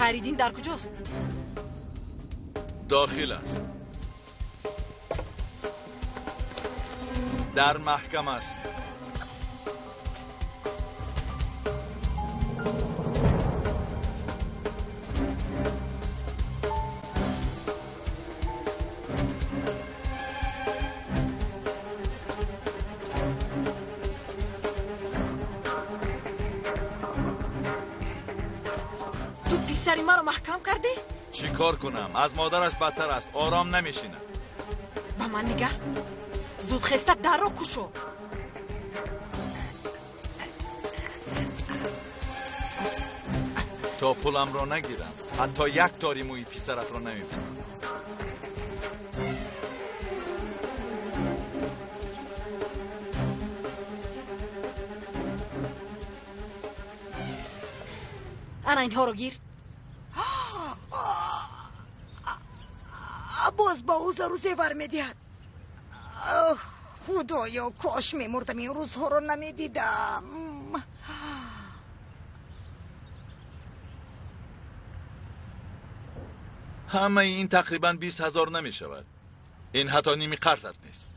Хайриддин дар куҷост? Дохил аст. Дар маҳкам аст. Ту писари маро маҳкам кардӣ? Чӣ кор кунам? Аз модараш бадтар аст. Ором намешинад. Ба ман нигар. Зуд хеста дарро кушо. То пуламро нагирам, ҳатто як тори мӯи писаратро намебинам. Ана инҳоро гир. Боз ба ӯ зару зевар медиҳад. Худоё, кош мемурдам, ин рӯзҳоро намедидам. Ҳамаи ин тақрибан 20 000 намешавад. Ин ҳатто ними қарзат нест.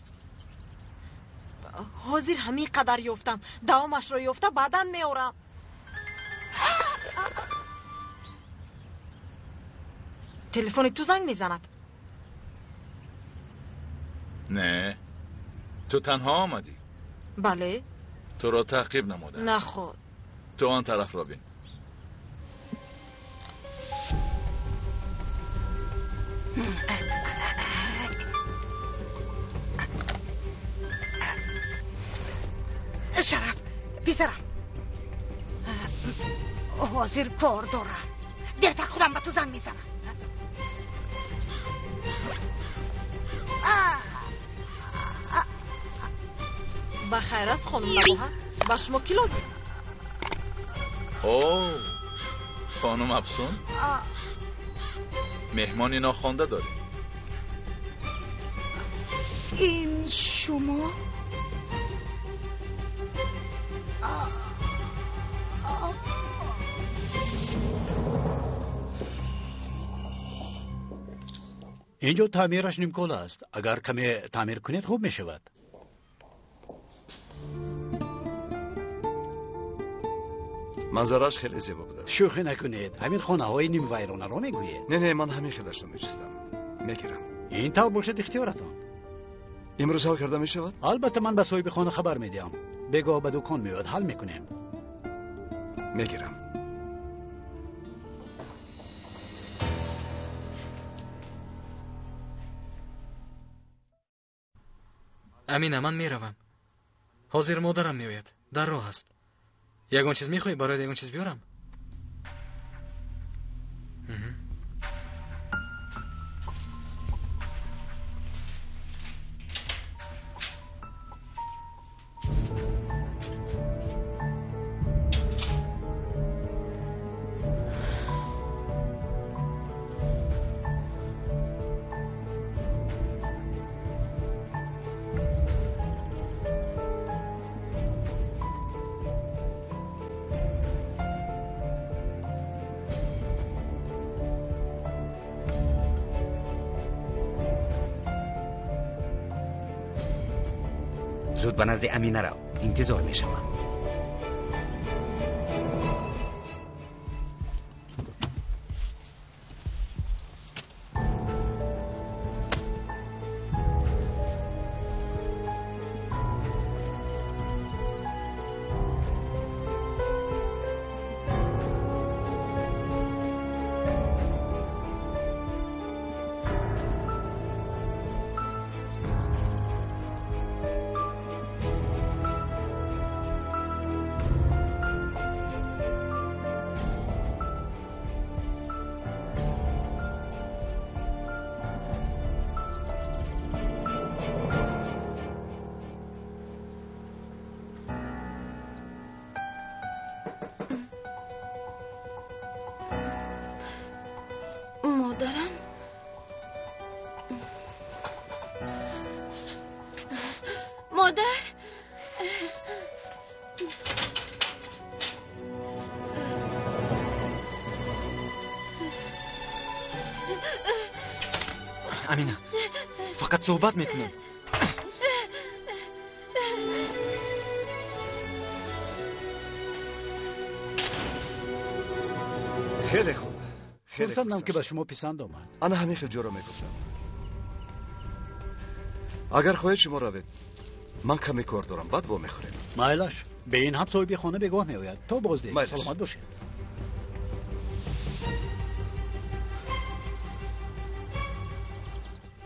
Ҳозир ҳамин қадар ёфтам. Давомашро ёфта баъдан меорам. Телефони ту занг мезанад. Не, ту танҳо омадӣ. Бале. Туро таъқиб намудам. Наход. Ту он тарафро бин. Шараф, писарам, ҳозир кор дорам. Дертар худам ба ту занг мезанам. Ба хайр аст, хонум Набоҳа. Ба шумо кӣ лозим? О, хонум Афсун, меҳмони нохонда дорем. Ин шумо? Инҷо таъмираш нимкола аст. Агар каме таъмир кунед, хуб мешавад. Манзараш хеле зебо будааст. Шӯхӣ накунед, ҳамин хонаҳои нимвайронаро мегӯед? Не, не, ман ҳамин хелашро меҷустам. Мегирам. Ин тавр бошад, ихтиёратон. Имрӯз ҳал карда мешавад? Албатта, ман ба соҳиби хона хабар медиҳам. Бегоҳ ба дукон меояд, ҳал мекунем. Мегирам. Амина, ман меравам. Ҳозир модарам меояд, дар роҳ аст. Ягон чиз мехоҳӣ? Барояд ягон чиз биёрам? Зуд ба назди Амина рав, интизор мешавам. Модарам? Модар? Фақат суҳбат мекунем. Хеле хуб. Хурсандам, ки ба шумо писанд омад. Ана ҳамин хел ҷоро мегуфтам. Агар хоҳед, шумо равед, ман каме кор дорам, баъд вомехӯрем. Майлаш, бе ин ҳам соҳиби хона бегоҳ меояд. То боздид, саломат бошед.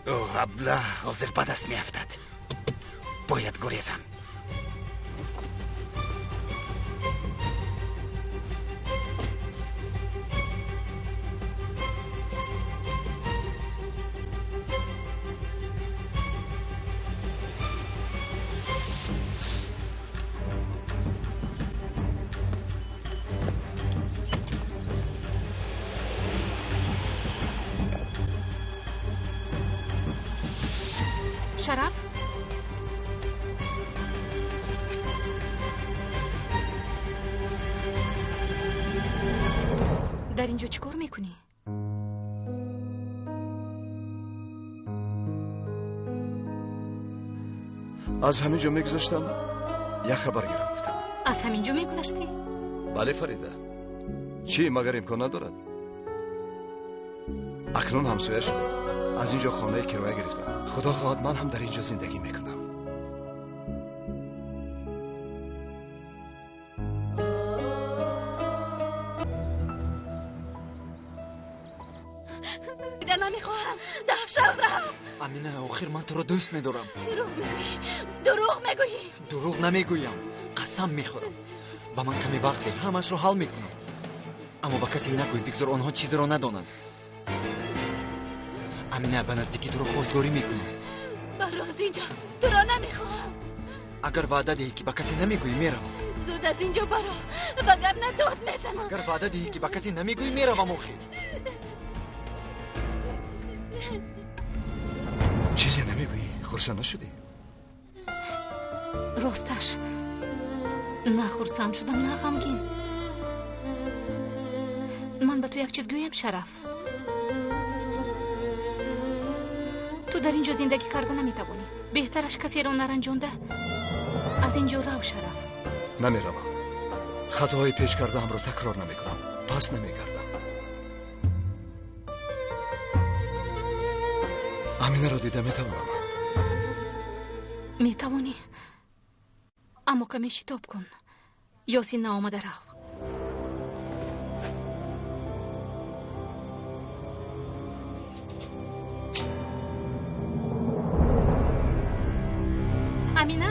О, абла, ҳозир ба даст меафтад. Бояд гурезам. Шараф? Дар ин ҷо чӣ кор мекунӣ? Аз ҳамин ҷо мегузаштам, як хабар гирам гуфтам. Аз ҳамин ҷо мегузаштӣ? Бале, Фарида. Чӣ, магар имкон надорад? Акнун ҳамсоя шудем. Аз ин ҷо хонаи кироя гирифтам. Худо хоҳад, ман ҳам дар ин ҷо зиндагӣ мекунам. Намехоҳам. Дафшам рафт. Амина, охир ман туро дӯст медорам. Дурӯғ мегӯӣ. Дурӯғ мегӯӣ. Дурӯғ намегӯям. Қасам мехӯрам. Ба ман каме вақт деҳ, ҳамашро ҳал мекунам. Аммо ба касе нагӯй, бигзор онҳо чизеро надонанд. Амина, ба наздикӣ туро хостгорӣ мекунам. Баро аз инҷо, туро намехоҳам. Агар ваъда диҳӣ, ки ба касе намегӯӣ, меравам. Зуд аз инҷо баро, вагарна дод мезанам. Агар ваъда диҳӣ, ки ба касе намегӯӣ, меравам охир. Чизе намегӯӣ? Хурсанд нашудӣ? Росташ, на хурсанд шудам, на ғамгин. Ман ба ту як чиз гӯям, Шараф. Ту дар ин ҷо зиндагӣ карда наметавонӣ. Беҳтараш касеро наранҷонда аз ин ҷо рав, Шараф. Намеравам. Хатоҳои пеш кардаамро такрор намекунам. Пас намегардам. Аминаро дида метавонам? Метавонӣ, аммо каме шитоб кун. Ёсин наомада рав. Амина,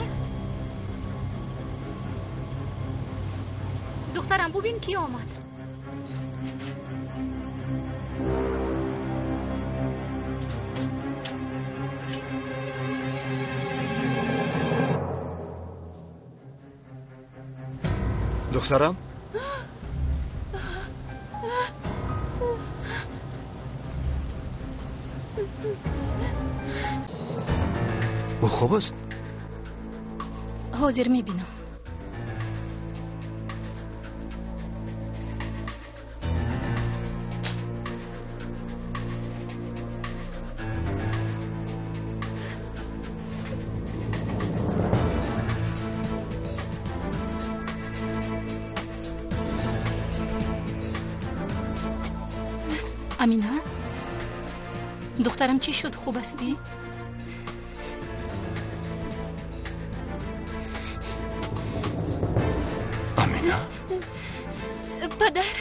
духтарам, бубин, ки омад. Духтарам? Ӯ хуб аст? Ҳозир мебинам. Амина, духтарам, чӣ шуд? Хуб ҳастӣ? Амина? Падар.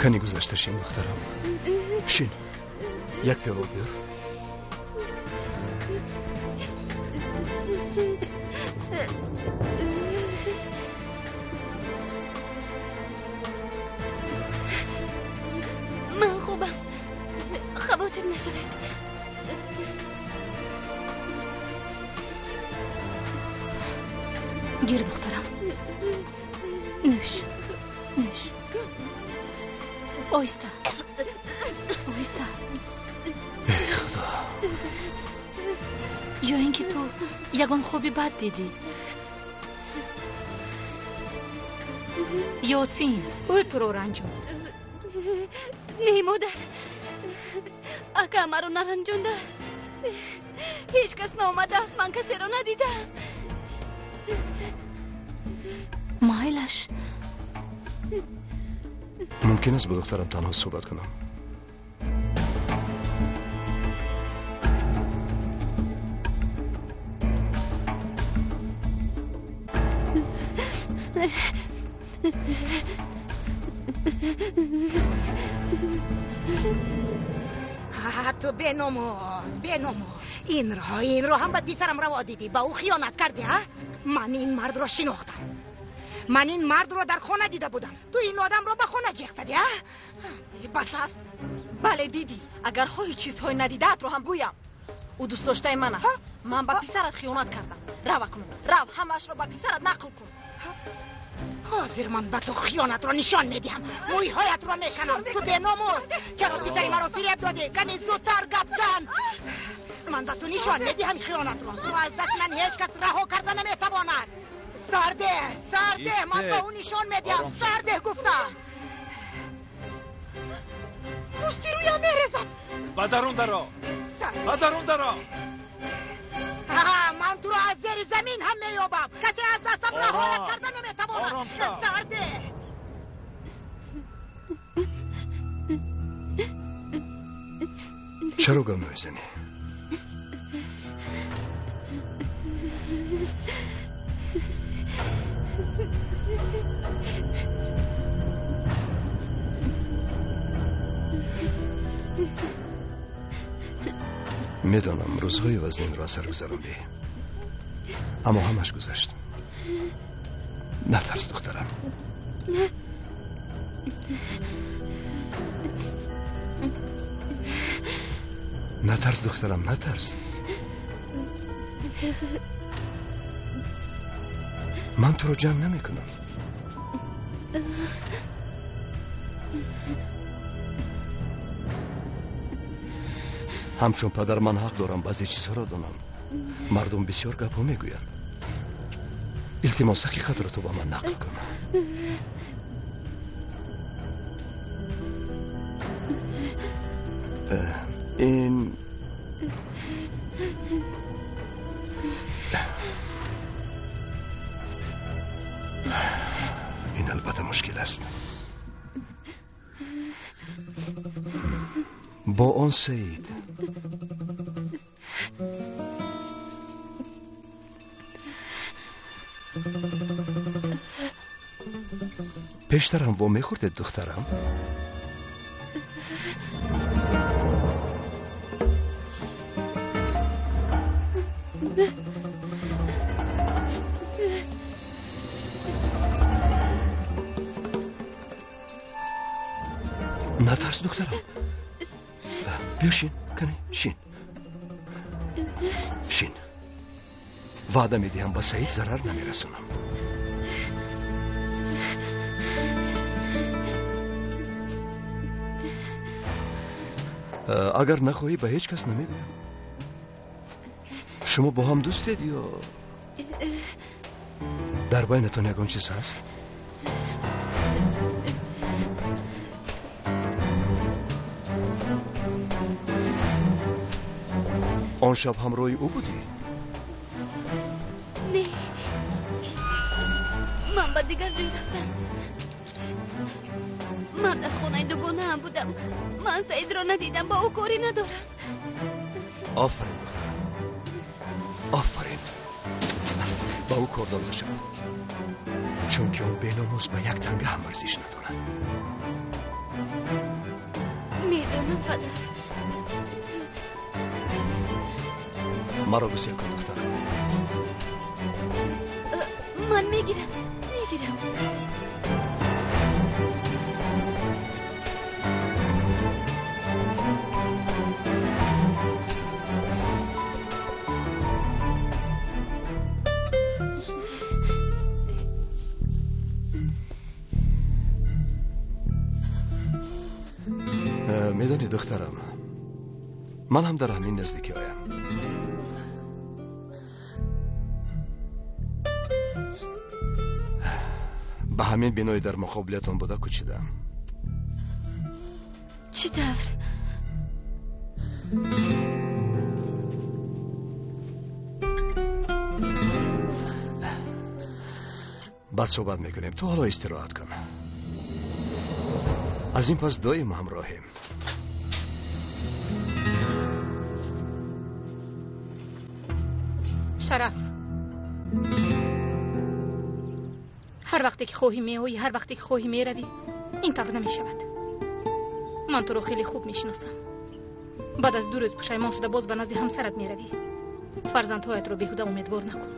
Кани гузашта шин, духтарам. Шин. Як пиёла биёр. Ман хубам. Хавотир нашавед. Гир, духтарам. Нӯш. Нӯш. Оҳиста. Оҳиста. Эй Худо. Ё ин ки ту ягон хоби бад дидӣ? Ёсин, ӯ туро ранҷонд. Не, модар. Ака маро наранҷондааст. Ҳеҷ кас наомадааст, ман касеро надидам. Майлаш. Мумкин аст бо духтарам танҳо суҳбат кунам? Ту беномус, беномус. Инро ҳам ба писарам раво дидӣ, ба ӯ хиёнат кардӣ, ҳа? Ман ин мардро шинохтам. Ман ин мардро дар хона дида будам. Ту ин одамро ба хона ҷеғ задӣ, ҳа? Бас аст. Бале, дидӣ. Агар хоҳӣ чизҳои надидаатро ҳам гӯям. Ӯ дӯстдоштаи ман аст. Ман ба писарат хиёнат кардам. Рав акнун, рав, ҳамаашро ба писарат нақл кун. Ҳозир ман ба ту хиёнатро нишон медиҳам. Мӯйҳоятро меканам. Ту беномус. Чаро писари маро фиреб додӣ? Кани зудтар гап зан. Ман ба ту нишон медиҳам хиёнатро. Ту аз дасти ман ҳеҷ кас раҳо карда наметавонад. Сарде, сарде, ман ба ӯ нишон медиҳам. Сарде гуфтам. Пӯсти рӯям мерезад. Ба дарун даро. Ба дарун даро. Ман туро аз зери замин ҳам меёбам. Касе аз дастам раҳоят карда наметавонад. Сарде. Чаро гап намезанӣ? Медонам, рӯзҳои вазнинро аз сар гузарондӣ, аммо ҳамаш гузашт. Натарс, духтарам. Натарс, духтарам, натарс. Ман туро ҷанг намекунам. Ҳамчун падар ман ҳақ дорам баъзе чизҳоро донам. Мардум бисёр гапҳо мегӯянд. Илтимос, ҳақиқатро ту ба ман нақл кун. Ин албатта мушкил аст. Бо он Саид пештарам во мехӯрдед, духтарам? Натарс, духтарам. Биё шин, кане, шин. Шин. Ваъда медиҳам, ба Саид зарар намерасонам. Агар нахоҳӣ, ба ҳеҷ кас намегӯям. Шумо бо ҳам дӯстед ё дар байнатон ягон чиз ҳаст? Он шаб ҳамроҳи ӯ будӣ? Не, ман ба дигар ҷой рафтам. Ман дар хонаи дугонаам будам. Ман Саидро надидам, ба ӯ корӣ надорам. Офарин, духтарам, офарин. Ба ӯ кордор нашав, чунки он беномус ба як танга ҳам арзиш надорад. Медонам, падар. Маро гусел кун, духтарам. Ман мегирам, мегирам. Медонӣ, духтарам, ман ҳам дар ҳамин наздикӣ оям. Ба ҳамин бинои дар муқобилиятон буда кӯчидаам. Чӣ тавр? Баъд суҳбат мекунем. Ту ҳоло истироҳат кун. Аз ин пас доим ҳамроҳем. Шараф, ҳар вақте ки хоҳӣ меоӣ, ҳар вақте ки хоҳӣ меравӣ. Ин тавр намешавад. Ман туро хеле хуб мешиносам. Баъд аз 2 рӯз пушаймон шуда боз ба назди ҳамсарат меравӣ. Фарзандҳоятро беҳуда умедвор накун.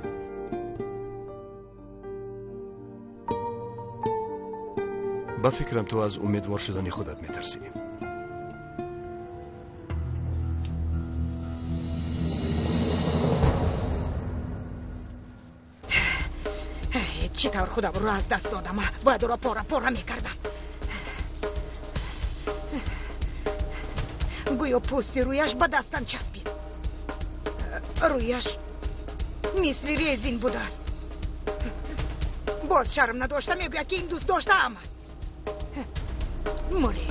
Ба фикрам ту аз умедвор шудани худат метарсӣ. Чӣ тавр худамро аз даст додам? Бояд ӯро пора пора мекардам. Гӯё пӯсти рӯяш ба дастам часпид. Рӯяш мисли резин будааст. Боз шарм надошта мегӯяд, ки ин дӯст доштаам аст. Мурӣ.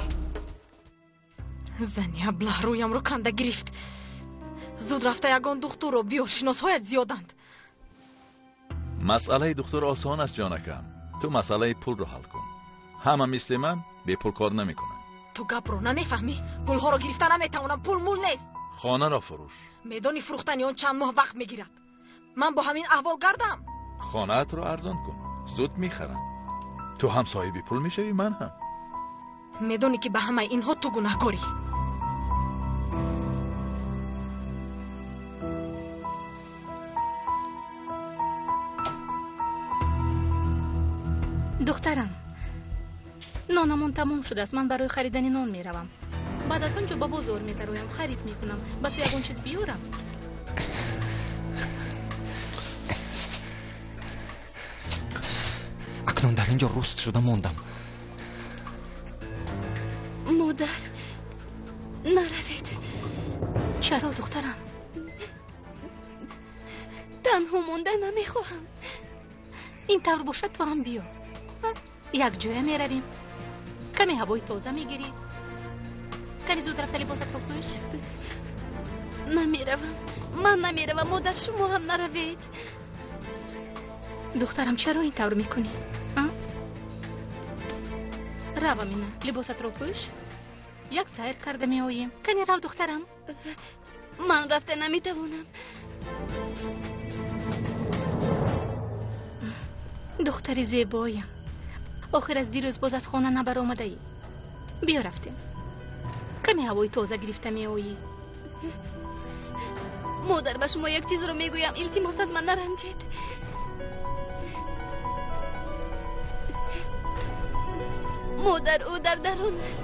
Зани аблаҳ рӯямро канда гирифт. Зуд рафта ягон духтурро биёр, шиносҳоят зиёданд. Масъалаи духтур осон аст, ҷонакам. Ту масъалаи пулро ҳал кун. Ҳама мисли ман бепул кор намекунанд. Ту гапро намефаҳмӣ? Пулҳоро гирифта наметавонам, пул мул нест. Хонаро фурӯш. Медонӣ фурӯхтани он чанд моҳ вақт мегирад. Ман бо ҳамин аҳвол гардам. Хонаатро арзон кун, зуд мехарам. Ту ҳам соҳиби пул мешавӣ, ман ҳам. Медонӣ ки ба ҳамаи инҳо ту гунаҳкорӣ. Духтарам, нонамон тамом шудааст. Ман барои харидани нон меравам. Баъд аз он ҷо ба бозор медароям, харид мекунам. Ба ту ягон чиз биёрам? Акнун дар ин ҷо руст шуда мондам. Модар, наравед. Чаро, духтарам? Танҳо монда намехоҳам. Ин тавр бошад, ту ҳам биё. Як ҷоя меравем. Каме ҳавои тоза мегирӣ. Кани зуд рафта либосатро пӯш. Намеравам. Ман намеравам, модар, шумо ҳам наравед. Духтарам, чаро ин тавр мекунӣ? Рав, Амина, либосатро пӯш. Як сайр карда меоем. Кани рав, духтарам. Ман рафта наметавонам. Духтари зебоям, охир аз дирӯз боз аз хона набаромадаӣ. Биё рафтем. Каме ҳавои тоза гирифта меоӣ. Модар, ба шумо як чизро мегӯям. Илтимос, аз ман наранҷед. Модар, ӯ дар дарун аст.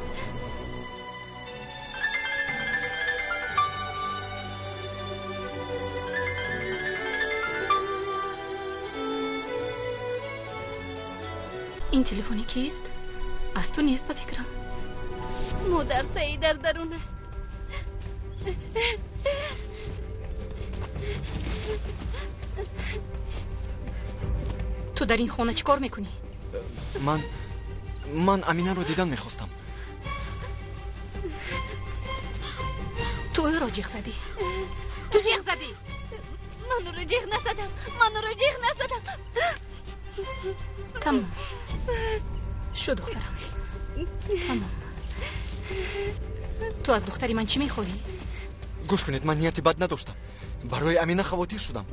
Ин телефони кист? Аз ту нест, ба фикрам. Модар, Саид дар дарун аст. Ту дар ин хона чӣ кор мекунӣ? Ман Аминаро дидан мехостам. Ту ӯро ҷиғ задӣ. Ту ҷиғ задӣ. Ман ӯро ҷиғ назадам. Ман ӯро ҷиғ назадам. Тамом шу, духтарам, тамом. Ту аз духтари ман чӣ мехоҳӣ? Гӯш кунед, ман нияти бад надоштам. Барои Амина хавотир шудам.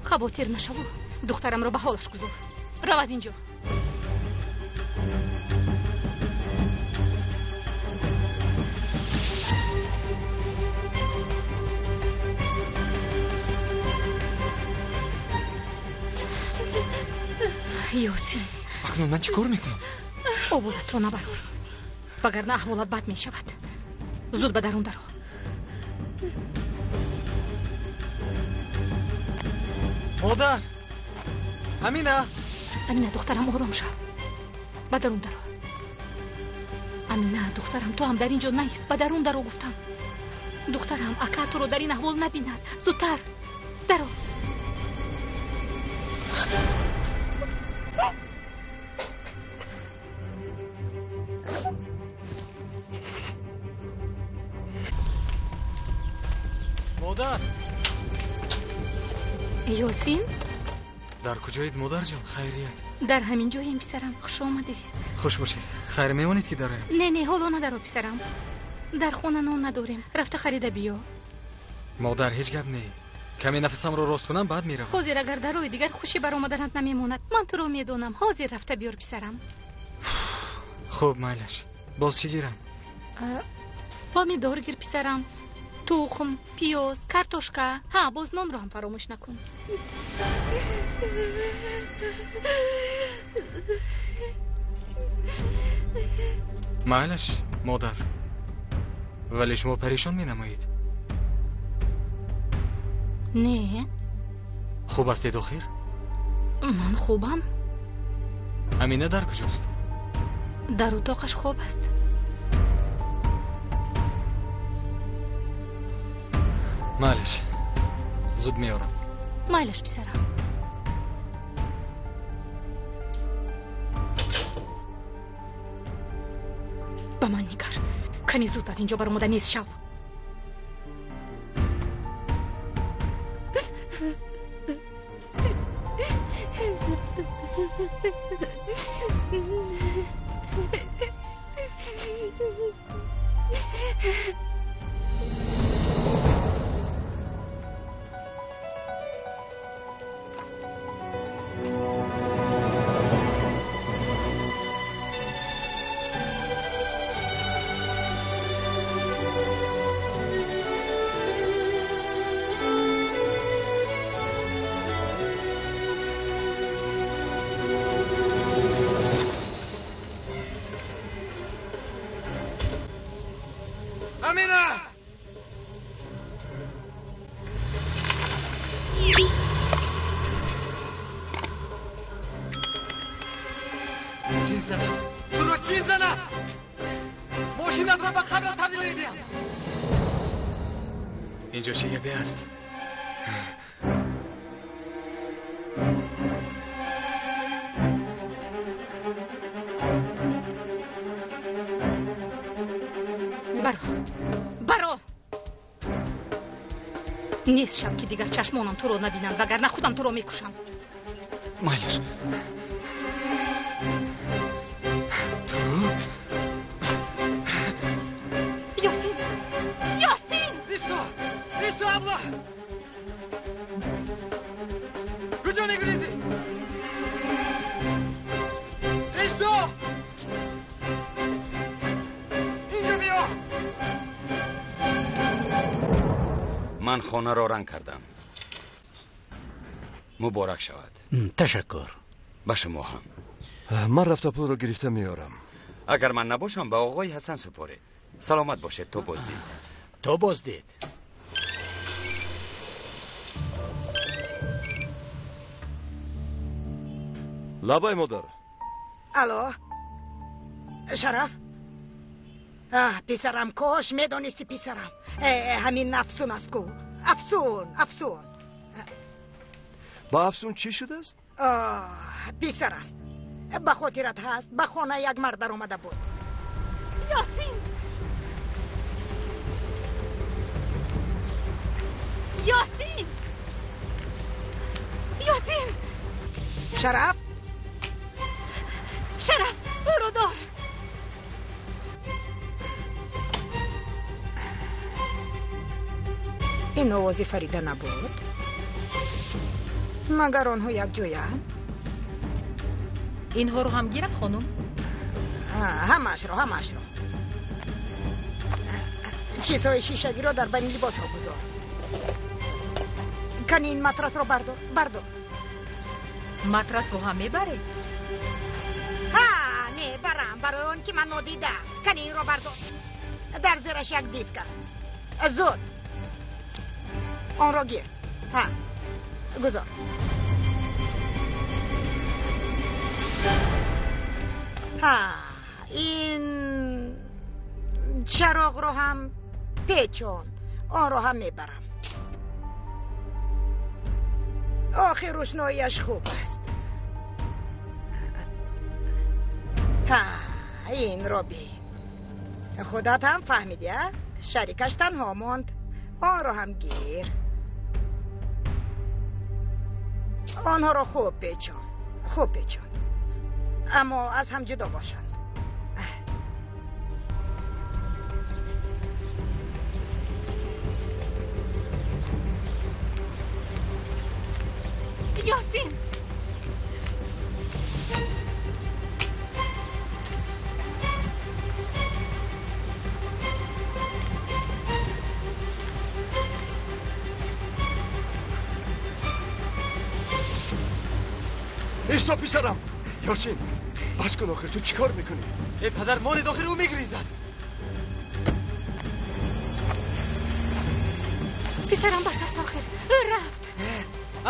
Хавотир нашаву, духтарамро ба ҳолаш гузор. Рав аз инҷо. Ёсин, акнун ман чӣ кор мекунам? Овозатро набарор, вагарна аҳволат бад мешавад. Зуд ба дарун даро. Модар, Амина. Амина, духтарам, ором шав. Ба дарун даро. Амина, духтарам, ту ҳам дар ин ҷо наист. Ба дарун даро гуфтам. Духтарам, ака туро дар ин аҳвол набинад. Зудтар даро. Модар! Ёсин? Дар куҷоед, модарҷон? Хайрият? Дар ҳамин ҷоем, писарам. Хуш омадӣ. Хуш бошед. Хайр мемонед ки дароям? Не, не, ҳоло надаро, писарам. Дар хона нон надорем. Рафта харида биё. Модар, ҳеҷ гап не. Каме нафасамро рост кунам, баъд меравам. Ҳозир агар дарои дигар хушӣ баромаданат намемонад. Ман туро медонам. Ҳозир рафта биёр, писарам. Хуб, майлаш. Боз чӣ гирам? Помидор гир, писарам. Тухм, пиёз, картошка. Ҳа, боз нонро ҳам фаромӯш накун. Майлаш, модар. Вале шумо парешон менамоед. Не. Хуб ҳастед охир? Ман хубам. Амина дар куҷост? Дар утоқаш хоб аст. Майлаш, зуд меорам. Майлаш, писарам. Ба ман нигар. Кани зуд аз инҷо баромада нест шав. Инҷо чӣ гапе аст? Баро, баро! Нест шав ки дигар чашмонам туро набинанд, вагарна худам туро мекушам. Майлаш. Ту? Ёсин! Ёсин! Исто! Исто, абла! Куҷо мегурезӣ? Исто! Инҷо биё! Ман хонаро ранг кардам. Муборак шавад. Ташаккур. Ба шумо ҳам. Ман рафта пулро гирифта меорам. Агар ман набошам, ба оғои Ҳасан супоред. Саломат бошед, то боздид. То боздид. Лабай, модар. Алло, Шараф? Писарам, кош медонисти, писарам. Ҳамин афсун аст ку. Афсун, афсун. Ба афсун чӣ шудааст? Писарам, ба хотират ҳаст, ба хона як мард даромада буд. Ёсин! Ёсин! Ёсин! Шараф? Шараф, ӯро дор! Ин овози Фарида набуд? Магар онҳо якҷоянд? Инҳоро ҳам гирам, хонум? Ҳамаашро, ҳамаашро. Чизҳои шишагиро дар байни либосҳо гузор. Кани ин матрасро бардор, бардор. Матрасро ҳам мебаред? Ҳа, мебарам, барои он ки ман нодидам. Кани инро бардор. Дар зераш як диск аст. Зуд. Онро гир. Ҳа, гузор. Ҳа, ин чароғро ҳам печон. Онро ҳам мебарам. Охир рӯшноияш хуб аст. Ҳа, инро бин. Худат ҳам фаҳмидӣ, а? Шарикаш танҳо монд. Онро ҳам гир. Онҳоро хуб печон, хуб печон, аммо аз ҳам ҷудо бошанд. Ёсин! Исто, писарам! Ёсин, бас кун, охир ту чӣ кор мекунӣ? Э падар, монед, охир ӯ мегризад. Писарам, бас аст, охир ӯ рафт.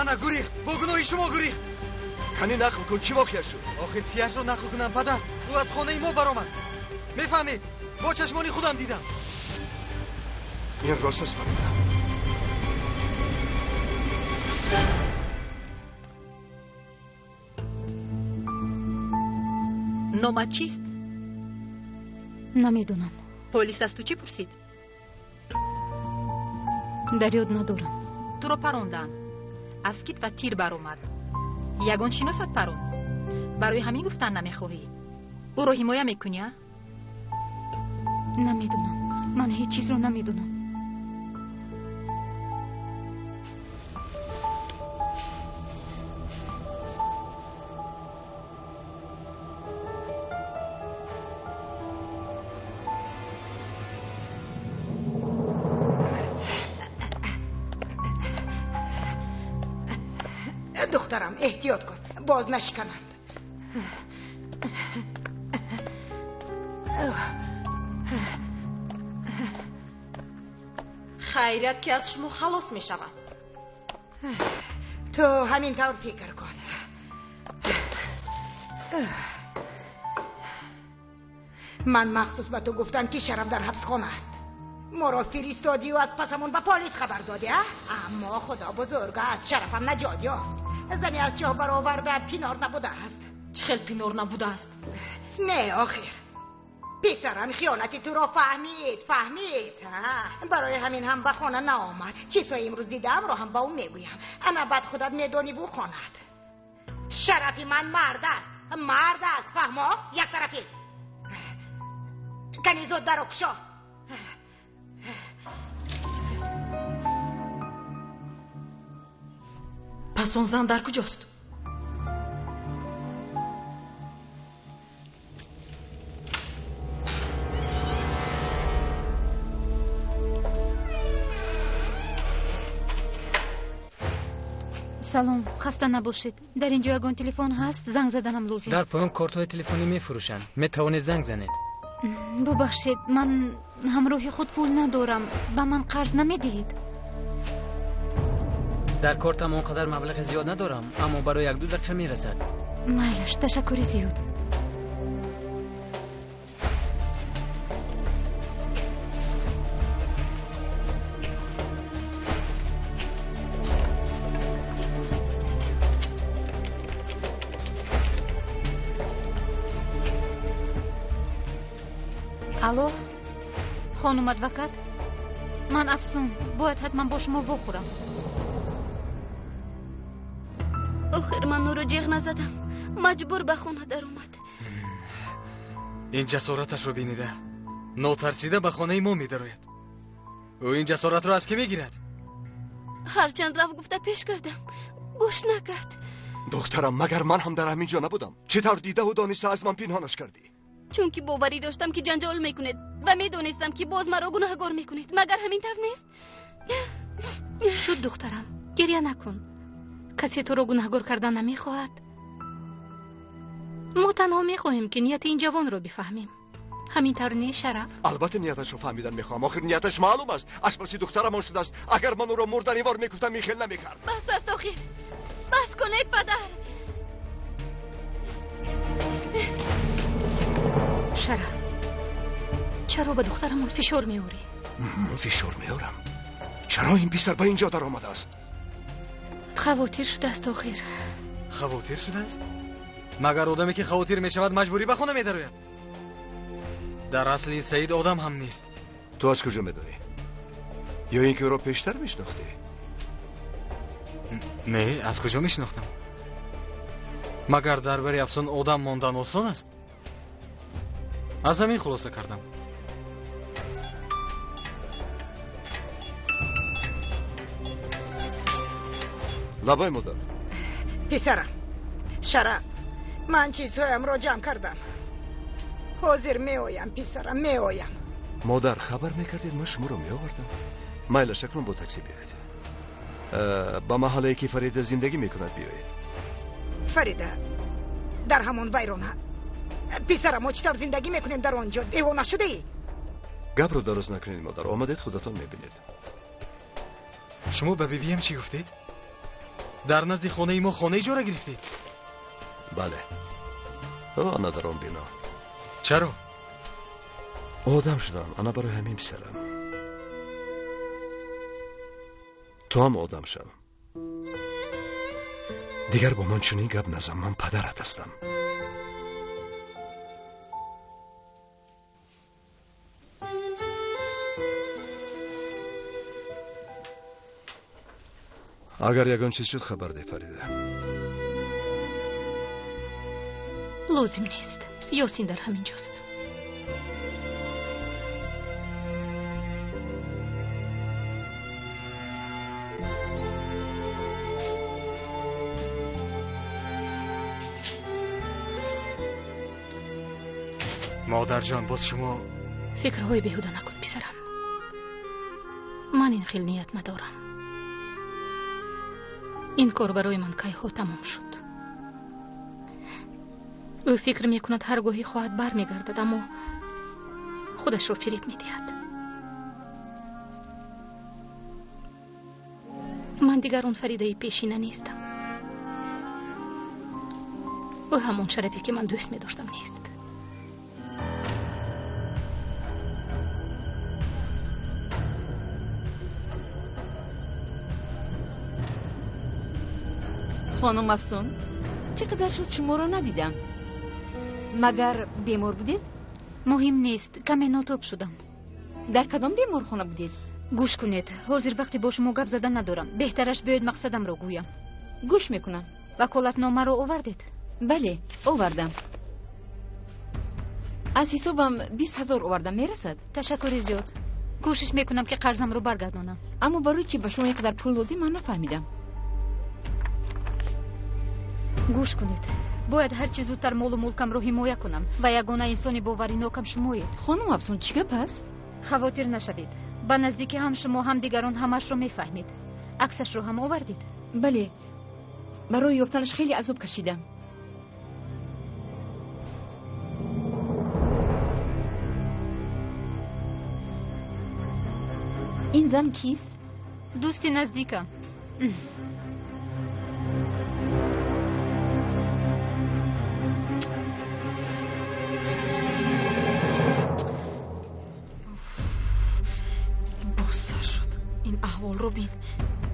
Ана гурехт, бо гуноҳи шумо гурехт. Кани нақл кун, чӣ воқеа шуд? Охир чияшро нақл кунам, падар? Ӯ аз хонаи мо баромад. Мефаҳмед, бо чашмони худам дидам. Ин рост аст, Фарида. Номат чист? Намедонам. Полис аз ту чӣ пурсид? Дар ёд надорам. Туро паронданд. Аз кит ва тир баромад. Ягон шиносат паронд? Барои ҳамин гуфтан намехоҳӣ? Ӯро ҳимоя мекунӣ, а? Намедонам. Ман ҳеҷ чизро намедонам. Духтарам, эҳтиёт кун, боз нашикананд. Хайрият ки аз шумо халос мешавам. Ту ҳамин тавр фикр кун. Ман махсус ба ту гуфтам, ки Шараф дар ҳабсхона аст. Моро фиристодию аз пасамон ба полис хабар додӣ, а? Аммо Худо бузург аст, Шарафам наҷот ёфт. Зане аз чоҳ бароварда пинор набудааст. Чӣ хел пинор набудааст? Не, охир писарам хиёнати туро фаҳмид, фаҳмид. Барои ҳамин ҳам ба хона наомад. Чизҳои имрӯз дидаамро ҳам ба ӯ мегӯям. Ана баъд худат медониву хонад. Шарафи ман мард аст, мард аст, фаҳмо? Яктарафист. Кани зуд даро кушо. Пас он зан дар куҷост? Салом, хаста набошед. Дар ин ҷо ягон телефон ҳаст? Занг заданам лозим. Дар поён кортҳои телефонӣ мефурӯшанд. Метавонед занг занед. Бубахшед, ман ҳамроҳи худ пул надорам. Ба ман қарз намедиҳед? Дар кортам он қадар маблағи зиёд надорам, аммо барои як-ду дақиқа мерасад. Майлаш, ташаккури зиёд. Алло, хонум адвокат? Ман Афсун, бояд ҳатман бо шумо вохӯрам. Охир ман ӯро ҷеғ назадам. Маҷбур ба хона даромад. Ин ҷасораташро бинида, нотарсида ба хонаи мо медарояд. Ӯ ин ҷасоратро аз кӣ мегирад? Ҳарчанд рафт гуфта пеш кардам, гӯш накард. Духтарам, магар ман ҳам дар ҳамин ҷо набудам? Чӣ тавр дидаву дониста аз ман пинҳонаш кардӣ? Чунки боварӣ доштам, ки ҷанҷол мекунед ва медонистам, ки боз маро гунаҳгор мекунед. Магар ҳамин тавр нест? Шуд, духтарам, гиря накун. Касе туро гунаҳгор кардан намехоҳад. Мо танҳо мехоҳем, ки нияти ин ҷавонро бифаҳмем. Ҳамин тавр не, Шараф? Албатта нияташро фаҳмидан мехоҳам. Охир нияташ маълум аст. Ашпаси духтарамон шудааст. Агар ман ӯро мурданивор мекуфтам, ин хел намекард. Бас аст, охир бас кунед, падар. Шараф, чаро ба духтарамон фишор меорӣ? Фишор меорам? Чаро ин писар ба ин ҷо даромадааст? Хавотир шудааст, охир. Хавотир шудааст? Магар одаме ки хавотир мешавад, маҷбурӣ ба хона медарояд? Дар асл ин Саид одам ҳам нест. Ту аз куҷо медонӣ? Ё ин ки ӯро пештар мешинохтӣ? Не, аз куҷо мешинохтам? Магар дар бари Афсун одам мондан осон аст? Аз ҳамин хулоса кардам. Лабай модар. Писарам, Шараф, ман чизҳоямро ҷамъ кардам. Ҳозир меоям, писарам, меоям. Модар, хабар мекардед, ман шуморо меовардам. Майлаш, акнун бо такси биёед. Ба маҳаллае ки Фарида зиндагӣ мекунад биёед. Фарида дар ҳамон вайрона. Писарам, мо чӣ тавр зиндагӣ мекунем дар он ҷо? Девона шудаӣ? Гапро дароз накунед, модар. Омадед, худатон мебинед. Шумо ба бибиям чӣ гуфтед? Дар назди хонаи мо хона иҷора гирифтед? Бале. Ана дар он бино. Чаро? Одам шудам, ана барои ҳамин писарам. Ту ҳам одам шав. Дигар бо ман чунин гап назан, ман падарат ҳастам. Агар ягон чиз шуд, хабар деҳ, Фарида. Лозим нест. Ёсин дар ҳамин ҷост. Модарҷон, боз шумо фикрҳои беҳуда накун, писарам. Ман ин хел ният надорам. Ин кор барои ман кайҳо тамом шуд. Ӯ фикр мекунад ҳар гоҳе хоҳад бармегардад, аммо худашро фиреб медиҳад. Ман дигар он Фаридаи пешина нестам. Ӯ ҳамон Шарафе ки ман дӯст медоштам нест. Хонум Афсун, чӣ қадар шуд шуморо надидам. Магар бемор будед? Муҳим нест, каме нотоб шудам. Дар кадом беморхона будед? Гӯш кунед, ҳозир вақте бо шумо гап задан надорам. Беҳтараш биёед мақсадамро гӯям. Гӯш мекунам. Ваколатномаро овардед? Бале, овардам. Аз ҳисобам 20 000 овардам, мерасад? Ташаккури зиёд. Кӯшиш мекунам ки қарзамро баргардонам. Аммо барои чӣ ба шумо ин қадар пул лозим, ман нафаҳмидам. Гӯш кунед, бояд ҳарчи зудтар молу мулкамро ҳимоя кунам ва ягона инсони боваринокам шумоед. Хонум Афсун, чӣ гап аст? Хавотир нашавед, ба наздикӣ ҳам шумо, ҳам дигарон ҳамаашро мефаҳмед. Аксашро ҳам овардед? Бале, барои ёфтанаш хеле азоб кашидам. Ин зан кист? Дӯсти наздикам. Аҳволро бин,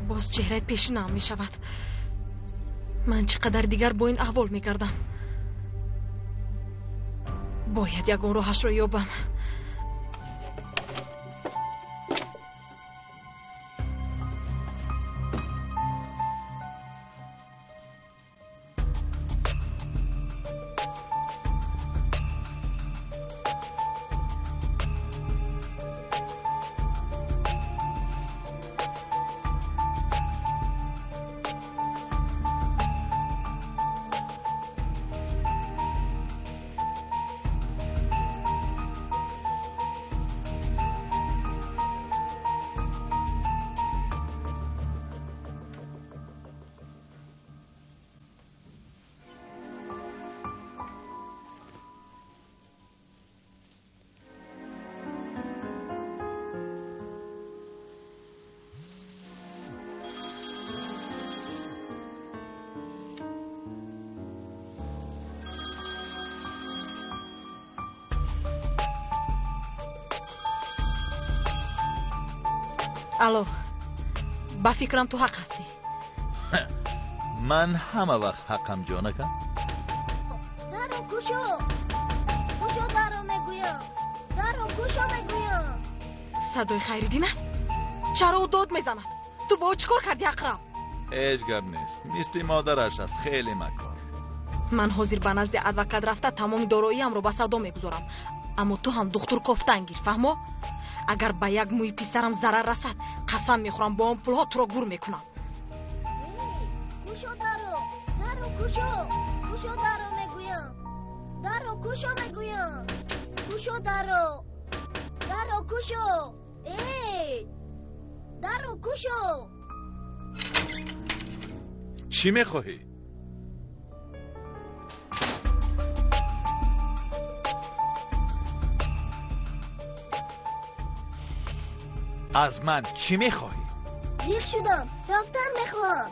боз чеҳраи пешинаам мешавад. Ман чӣ қадар дигар бо ин аҳвол мегардам? Бояд ягон роҳашро ёбам. Алло, ба фикрам ту ҳақ ҳастӣ. Ман ҳама вақт ҳақам, ҷонакам. Даро кушо, кушо даро мегӯям, даро кушо мегӯям. Садои Хайриддин аст? Чаро ӯ дод мезанад? Ту бо ӯ чӣ кор кардӣ, Ақраб? Ҳеҷ гап нест. Мисли модараш аст, хеле макор. Ман ҳозир ба назди адвокат рафта тамоми дороиамро ба савдо мегузорам. Аммо ту ҳам духтур кофтан гир, фаҳмо? Агар ба як мӯи писарам зарар расад, қасам мехӯрам бо он пулҳо туро гур мекунам. Кушо дарро, дарро кушо, кушо дарро мегӯям, дарро кушо мегӯям, кушо дарро, дарро кушо, эй, дарро кушо. Чӣ мехоҳӣ? Аз ман чӣ мехоҳӣ? Зиқ шудам, рафтан мехоҳам.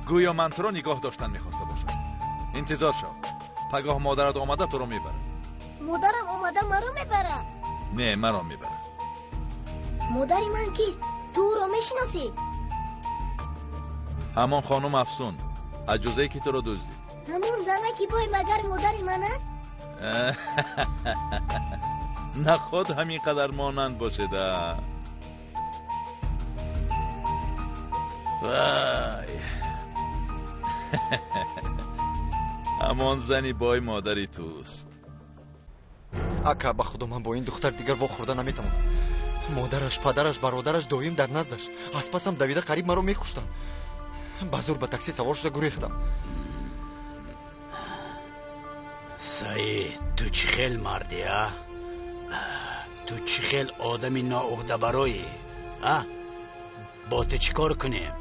Гӯё ман туро нигоҳ доштан мехоста бошам. Интизор шав. Пагоҳ модарат омада туро мебарад. Модарам омада маро мебарад? Не, маро мебарад. Модари ман кист? Ту ӯро мешиносӣ? Ҳамон хонум Афсун, аҷузае ки туро дуздид. Ҳамон занаки бой магар модари ман аст? Наход ҳамин қадар монанд бошеда. Вай! Ҳамон зани бой модари туст. Ака, ба худо ман бо ин духтар дигар вохӯрда наметавонам. Модараш, падараш, бародараш доим дар наздаш. Аз пасам давида қариб маро мекуштанд. Ба зур ба такси савор шуда гурехтам. Саид, ту чӣ хел марди, а? Ту чӣ хел одами ноуҳдабароӣ, а? Бо ту чӣ кор кунем?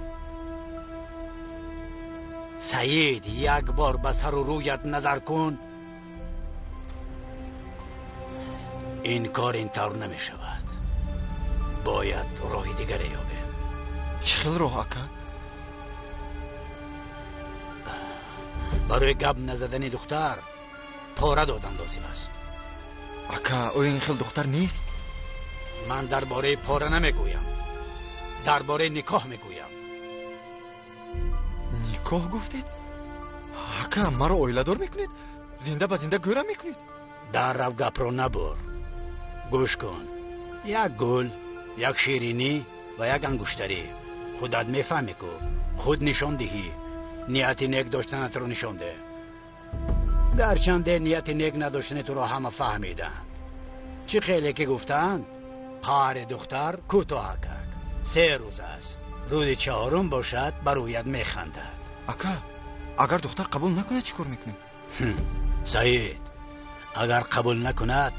Саид, як бор ба сару рӯят назар кун. Ин кор ин тавр намешавад. Бояд роҳи дигаре ёбем. Чӣ хел роҳ, ака? Барои гап назадани духтар пора додан лозим аст. Ака, оё ин хел духтар нест? Ман дар бораи пора намегӯям, дар бораи никоҳ мегӯям. Никоҳ гуфтед? Ака, маро оиладор мекунед? Зинда ба зинда гӯрам мекунед? Дар рав гапро набур. Гӯш кун. Як гул, як ширинӣ ва як ангуштарӣ. Худат мефаҳмӣ ку. Худ нишон диҳӣ. Нияти нек доштанатро нишон деҳ. Гарчанде нияти нек надоштани туро ҳама фаҳмиданд. Чӣ хеле ки гуфтаанд, қаҳри духтар кӯтоҳакак. 3 рӯз аст. Рӯзи чаҳорум бошад, ба рӯят механдад. Ака, агар духтар қабул накунад чӣ кор мекунӣ? Саид, агар қабул накунад,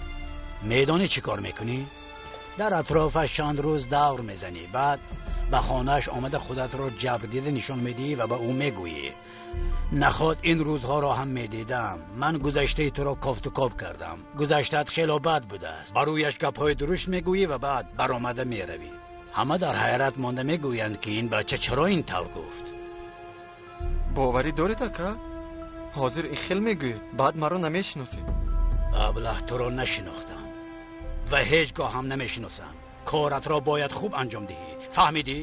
медонӣ чӣ кор мекунӣ? Дар атрофаш чанд рӯз давр мезанӣ, баъд ба хонааш омада худатро ҷабрдида нишон медиҳӣ ва ба ӯ мегӯӣ: наход ин рӯзҳоро ҳам медидам, ман гузаштаи туро кофту коб кардам, гузаштаат хело бад будааст. Ба рӯяш гапҳои дурушт мегӯӣ ва баъд баромада меравӣ. Ҳама дар ҳайрат монда мегӯянд, ки ин бача чаро ин тавр гуфт. Боварӣ доред, ака? Ҳозир ин хел мегӯед, баъд маро намешиносед. Аблаҳ, туро нашинохтам ва ҳеҷ гоҳ ҳам намешиносам. Коратро бояд хуб анҷом диҳӣ, фаҳмидӣ?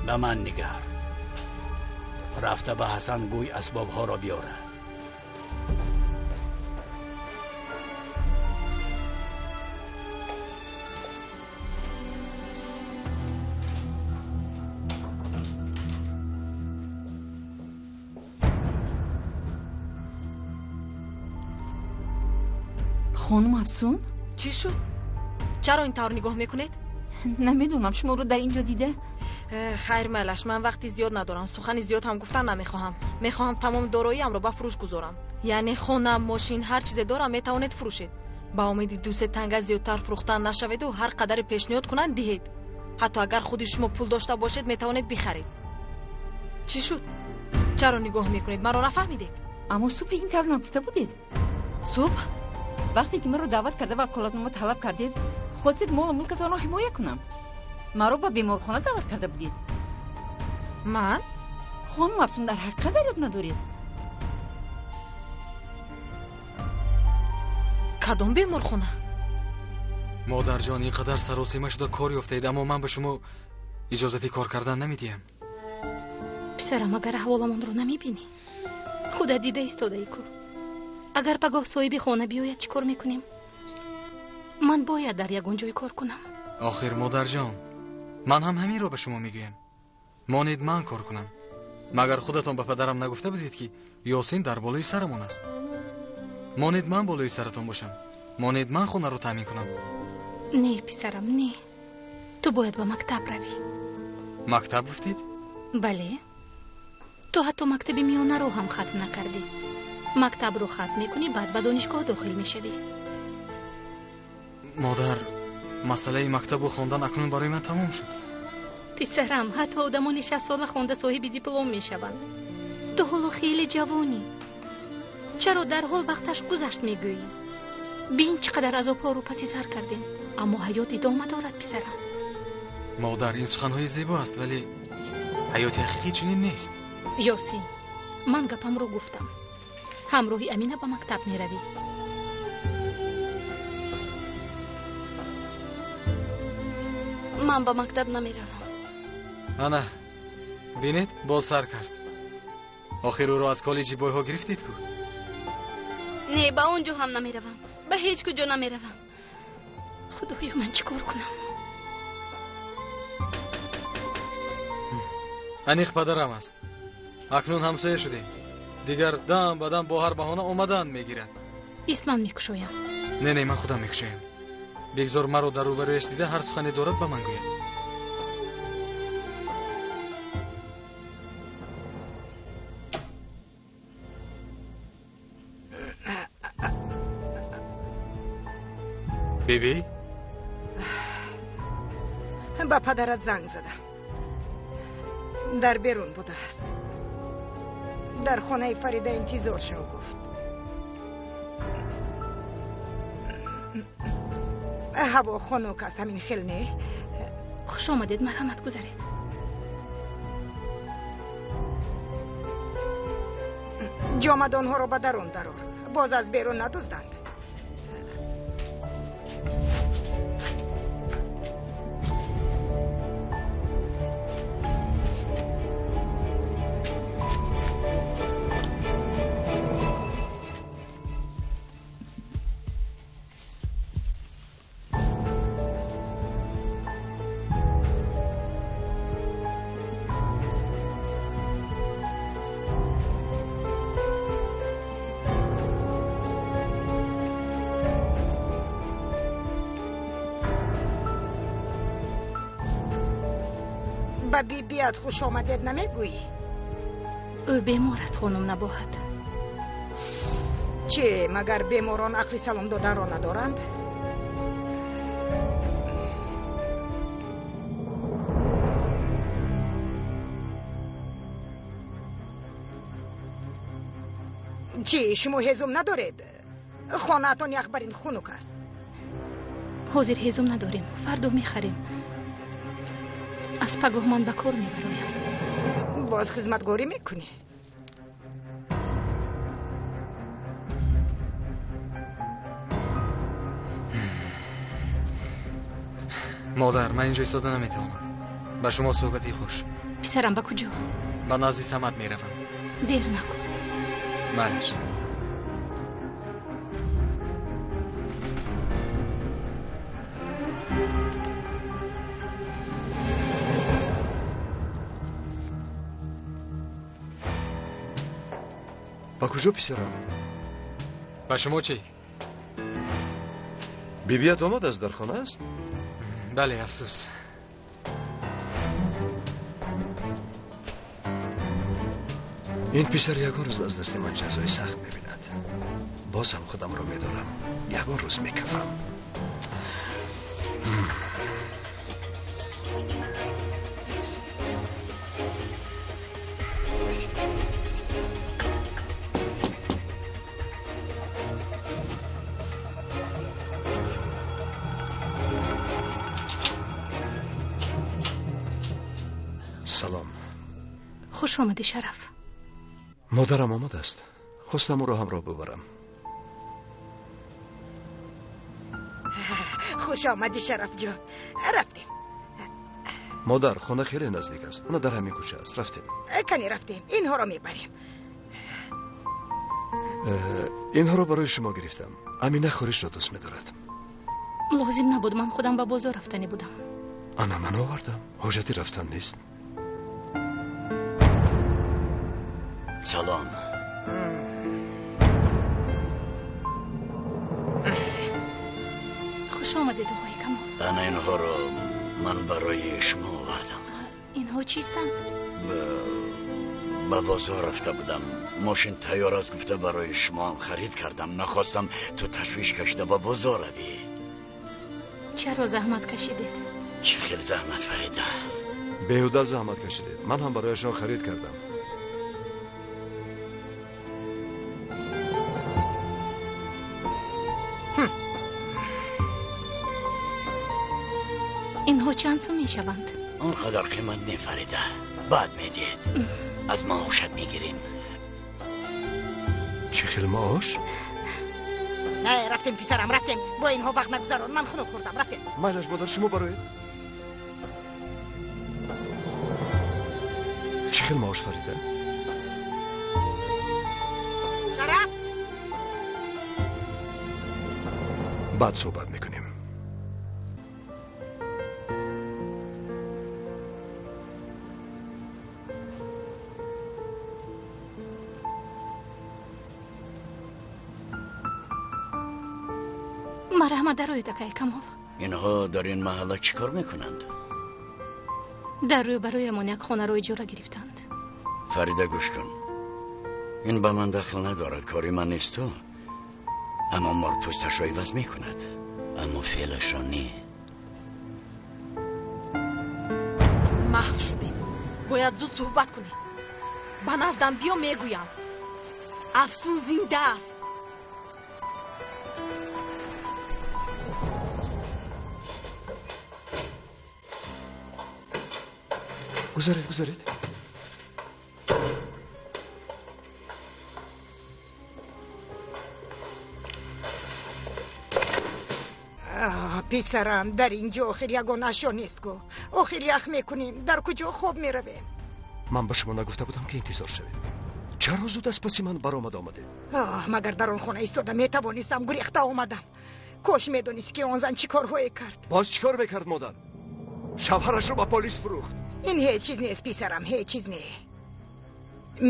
Ба ман нигар. Рафта ба Ҳасан гӯй асбобҳоро биёрад. Хонум Афсун? Чӣ шуд? Чаро ин тавр нигоҳ мекунед? Намедонам, шуморо дар инҷо дида. Хайр, майлаш, ман вақти зиёд надорам, сухани зиёд ҳам гуфтан намехоҳам. Мехоҳам тамоми дороиамро ба фурӯш гузорам. Яъне хонам, мошин, ҳар чизе дорам метавонед фурӯшед. Ба умеди 2-3 танга зиёдтар фурӯхтан нашаведу ҳар қадаре пешниҳод кунанд диҳед. Ҳатто агар худи шумо пул дошта бошед метавонед бихаред. Чӣ шуд? Чаро нигоҳ мекунед? Маро нафаҳмидед? Аммо субҳ ин тавр нагуфта будед. Субҳ? Вақте ки маро даъват карда ваколатнома талаб кардед, хостед молу мулкатонро ҳимоя кунам. Маро ба беморхона даъват карда будед. Ман? Хонум Афсун, дар ҳақиқат дар ёд надоред? Кадом беморхона? Модарҷон, ин қадар саросима шуда кор ёфтаед, аммо ман ба шумо иҷозати кор кардан намедиҳам. Писарам, агар аҳволамонро намебинӣ, худат дида истодаӣ ку. Агар пагоҳ соҳиби хона биёяд, чӣ кор мекунем? Ман бояд дар ягон ҷой кор кунам. Охир модарҷон, ман ҳам ҳаминро ба шумо мегӯям. Монед ман кор кунам. Магар худатон ба падарам нагуфта будед, ки Ёсин дар болои сарамон аст? Монед ман болои саратон бошам. Монед ман хонаро таъмин кунам. Не, писарам, не. Ту бояд ба мактаб равӣ. Мактаб гуфтед? Бале. Ту ҳатто мактаби миёнаро ҳам хатм накардӣ. Мактабро хатм мекунӣ, баъд ба донишгоҳ дохил мешавӣ. Модар, масъалаи мактабу хондан акнун барои ман тамом шуд. Писарам, ҳатто одамони 6 сола хонда соҳиби диплом мешаванд. Ту ҳоло хеле ҷавонӣ. Чаро дарҳол вақташ гузашт мегӯӣ? Бин, чӣ қадар азобҳоро паси сар кардем, аммо ҳаёт идома дорад, писарам. Модар, ин суханҳои зебо аст, вале ҳаёти ҳақиқӣ чунин нест. Ёсин, ман гапамро гуфтам. Ҳамроҳи Амина ба мактаб меравӣ. Ман ба мактаб намеравам. Ана, бинед, боз сар кард. Охир ӯро аз коллеҷи бойҳо гирифтед ку? Не, ба он ҷо ҳам намеравам, ба ҳеҷ куҷо намеравам. Худоё, ман чӣ кор кунам? Аниқ падарам аст. Акнун ҳамсоя шудем. Дигар дам ба дам бо ҳар баҳона омадан мегирад. Ист, ман мекушоям. Не, не, ман худам мекушоям. Бигзор маро дар рӯбарӯяш дида, ҳар сухане дорад, ба ман гӯяд. Биби. Ба падарат занг задам, дар берун будааст. Дар хонаи Фарида интизор шав, гуфт. Ҳаво хунук аст, ҳамин хел не? Хуш омадед, марҳамат, гузаред. Ҷомадонҳоро ба дарун дарор, боз аз берун надузданд. Ба бибият хуш омадед намегӯӣ? Ӯ бемор аст, хонум Набоҳат. Чӣ, магар беморон ақли салом доданро надоранд? Чӣ, шумо ҳезум надоред? Хонаатон яхбарин хунук аст. Ҳозир ҳезум надорем, фардо мехарем. Аз пагоҳ ман ба кор мебароям. Боз хизматгорӣ мекунӣ? Модар, ман инҷо истода наметавонам. Ба шумо суҳбати хуш. Писарам, ба куҷо? Ба назди Самад меравам. Дер накун. Майлаш. Ба куҷо, писарам? Ба шумо чӣ? Бибият омадааст, дар хона аст? Бале, афсӯс. Ин писар ягон рӯз аз дасти ман ҷазои сахт мебинад. Боз ҳам худамро медорам, ягон рӯз мекафам. Салом. Хуш омадӣ, Шараф. Модарам омадааст, хостам ӯро ҳамроҳ бубарам. Хуш омадӣ, Шарафҷон, рафтем. Модар, хона хеле наздик аст, она дар ҳамин кӯча аст. Рафтем. Кани, рафтем, инҳоро мебарем. Инҳоро барои шумо гирифтам. Амина хӯришро дӯст медорад. Лозим набуд, ман худам ба бозор рафтанӣ будам. Ана ман овардам, ҳоҷати рафтан нест. Салом. Хуш омадед, оқои Камол. Ана инҳоро ман барои шумо овардам. Инҳо чистанд? Ба бозор рафта будам. Мошин тайёр аст гуфта барои шумо ҳам харид кардам. Нахостам ту ташвиш кашида ба бозор равӣ. Чаро заҳмат кашидед? Чӣ хел заҳмат, Фарида? Беҳуда заҳмат кашидед. Ман ҳам барояшон харид кардам. Инҳо чанд сум мешаванд? Он қадар қимат не, Фарида. Баъд медиҳед. Аз маошат мегирем. Чӣ хел маош? Рафтем, писарам, рафтем. Бо инҳо вақт нагузарон. Ман хунук хӯрдам. Рафтем. Майлаш, модар, шумо бароед. Чӣ хел маош, Фарида? Шараф! Баъд суҳбат мекунем. Марҳамат, дароед, акай Камол. Инҳо дар ин маҳалла чӣ кор мекунанд? Дар рӯбарӯямон як хонаро иҷора гирифтанд. Фарида, гӯш кун. Ин ба ман дахл надорад, кори ман нест ту. Аммо мор пӯсташро иваз мекунад, аммо феълашро не. Маҳв шудем. Бояд зуд суҳбат кунем. Ба наздам биё, мегӯям. Афсун зинда аст. Гузаред, гузаред. Писарам, дар ин ҷо охир ягон ашё нест ку. Охир ях мекунем, дар куҷо хоб меравем? Ман ба шумо нагуфта будам, ки интизор шавед. Чаро зуд аз паси ман баромад омадед? Магар дар он хона истода метавонистам, гурехта омадам. Кош медонисти, ки он зан чӣ корҳое кард. Боз чӣ кор мекард, модар? Шавҳарашро ба полис фурӯхт. Ин ҳеҷ чиз нест, писарам, ҳеҷ чиз не.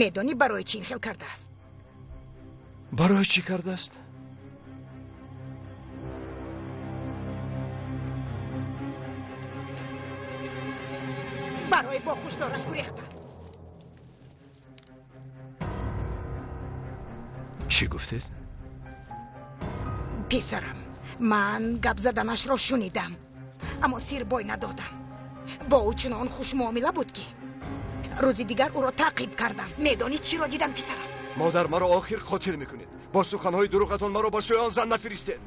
Медонӣ барои чӣ ин хел кардааст? Барои чӣ кардааст? Барои бо хушдораш гурехтан. Чӣ гуфтед? Писарам, ман гап заданашро шунидам, аммо сир бой надодам. Бо ӯ чунон хушмуомила буд, ки рӯзи дигар ӯро таъқиб кардам. Медонӣ чиро дидам, писарам? Модар, маро охир қотил мекунед. Бо суханҳои дурӯғатон маро ба сӯи он зан нафиристед.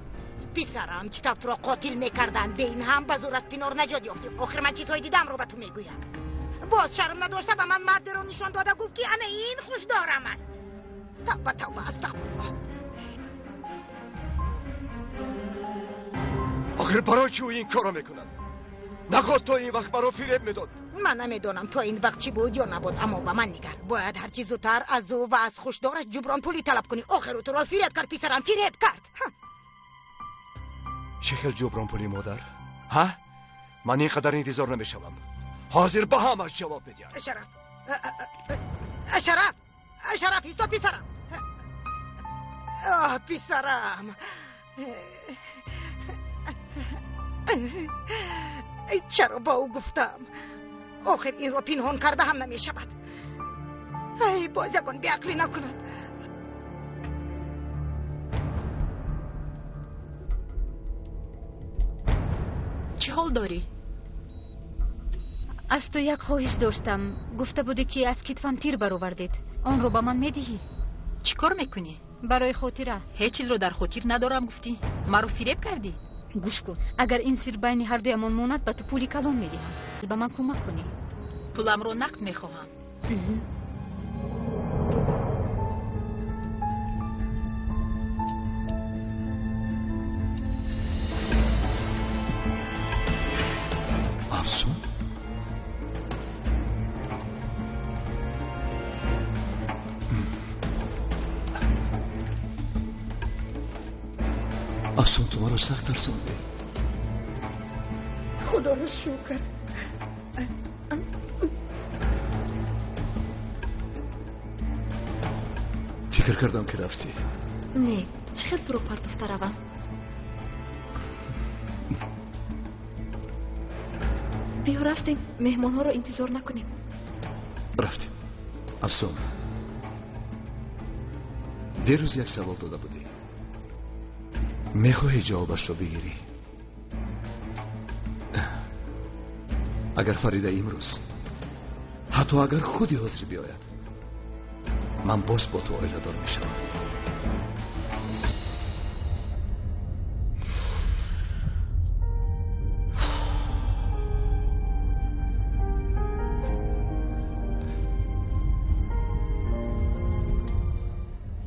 Писарам, чӣ тавр туро қотил мекарданд? Бе ин ҳам ба зӯр аз пинор наҷот ёфтӣ. Охир ман чизҳои дидамро ба ту мегӯям. Боз шарм надошта ба ман мардеро нишон дода, гуфт, ки ана ин хушдорам аст. Тавба, тавба, астағфируллоҳ. Охир барои чӣ ӯ ин корро мекунад? Наход то ин вақт маро фиреб медод. Ман намедонам, то ин вақт чӣ буд ё набуд, аммо ба ман нигар. Бояд ҳарчи зудтар аз ӯ ва аз хушдораш ҷубронпулӣ талаб кунӣ. Охир ӯ туро фиреб кард, писарам, фиреб кард. Чӣ хел ҷубронпулӣ, модар? Ҳа, ман ин қадар интизор намешавам. Ҳозир ба ҳамаш ҷавоб медиҳам. Шараф, Шараф, Шараф, ҳисоб, писарам. Оҳ, писарам, чаро ба ӯ гуфтам? Охир инро пинҳон карда ҳам намешавад. Ай, боз ягон беақлӣ накунад. Чӣ ҳол дорӣ? Аз ту як хоҳиш доштам. Гуфта будӣ, ки аз китфам тир баровардед. Онро ба ман медиҳӣ? Чӣ кор мекунӣ? Барои хотира. Ҳеҷ чизро дар хотир надорам, гуфтӣ. Маро фиреб кардӣ. Гӯш кун, агар ин сир байни ҳардуямон монад, ба ту пули калон медиҳам. Ба ман кӯмак кунӣ. Пуламро нақд мехоҳам. Афсун? Афсун, ту маро сахт тарсондӣ. Худоро шукр. Фикр кардам ки рафтӣ. Не, чӣ хел туро партофта равам? Биё рафтем, меҳмонҳоро интизор накунем. Рафтем. Афсон, дирӯз як савол дода будӣ. Мехоҳӣ ҷавобашро бигирӣ? Агар Фарида имрӯз, ҳатто агар худи ҳозир биёяд, ман боз бо ту оиладор мешавам.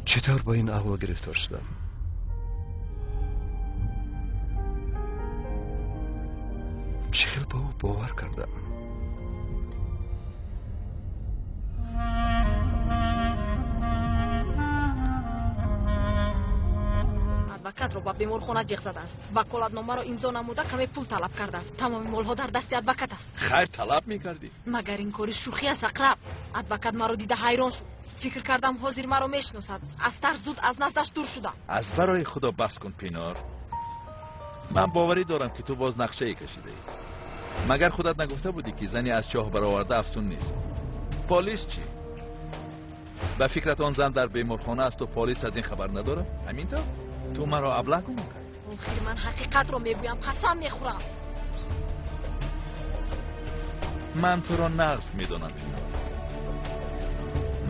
Чӣ тавр ба ин аҳвол гирифтор шудам? Чӣ хел ба ӯ бовар кардам? Адвокатро ба беморхона ҷиғ задааст. Ваколатномаро имзо намуда каме пул талаб кардааст. Тамоми молҳо дар дасти адвокат аст. Хайр талаб мекардӣ? Магар ин кори шӯхӣ аст, Ақраб? Адвокат маро дида ҳайрон шуд. Фикр кардам ҳозир маро мешиносад. Аз тарс зуд аз наздаш дур шудам. Аз барои Худо бас кун, Пинор. Ман боварӣ дорам ки ту боз нақшае кашидаӣ. Магар худат нагуфта будӣ ки зани аз чоҳ бароварда афсун нест? Полис чӣ? Ба фикрат он зан дар беморхона асту полис аз ин хабар надорад? Ҳамин тавр? Ту маро аблаҳ гумон кардӣ. Охир ман ҳақиқатро мегӯям, қасам мехӯрам. Ман туро нағз медонам, Пинор.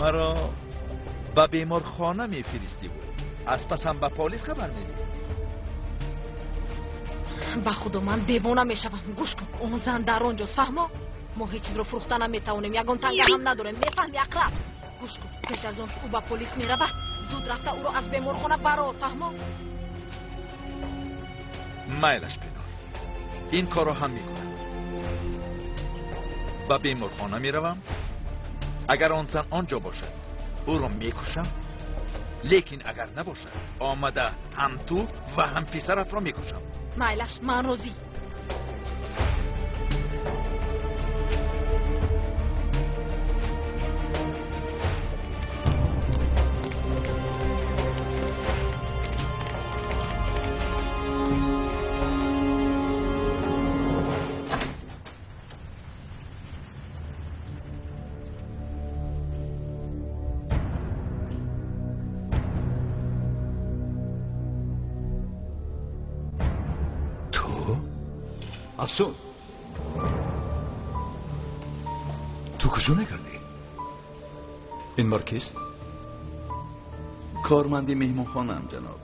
Маро ба беморхона мефиристиву аз пасам ба полис хабар медиҳӣ. Ба Худо ман девона мешавам. Гӯш кун, он зан дар он ҷост, фаҳмо? Мо ҳеҷ чизро фурӯхта наметавонем, ягон танга ҳам надорем. Мефаҳми, Ақраб? Гӯш кун, пеш аз он ки ӯ ба полис меравад, зуд рафта ӯро аз беморхона барор, фаҳмо? Майлаш, Пинор, ин корро ҳам мекунам. Ба беморхона меравам. Агар он зан он ҷо бошад, ӯро мекушам. Лекин агар набошад, омада ҳам ту ва ҳам писаратро мекушам. Майлаш, ман розӣ. Афсон, ту куҷо мекардӣ? Ин мард кист? Корманди меҳмонхонаам, ҷаноб.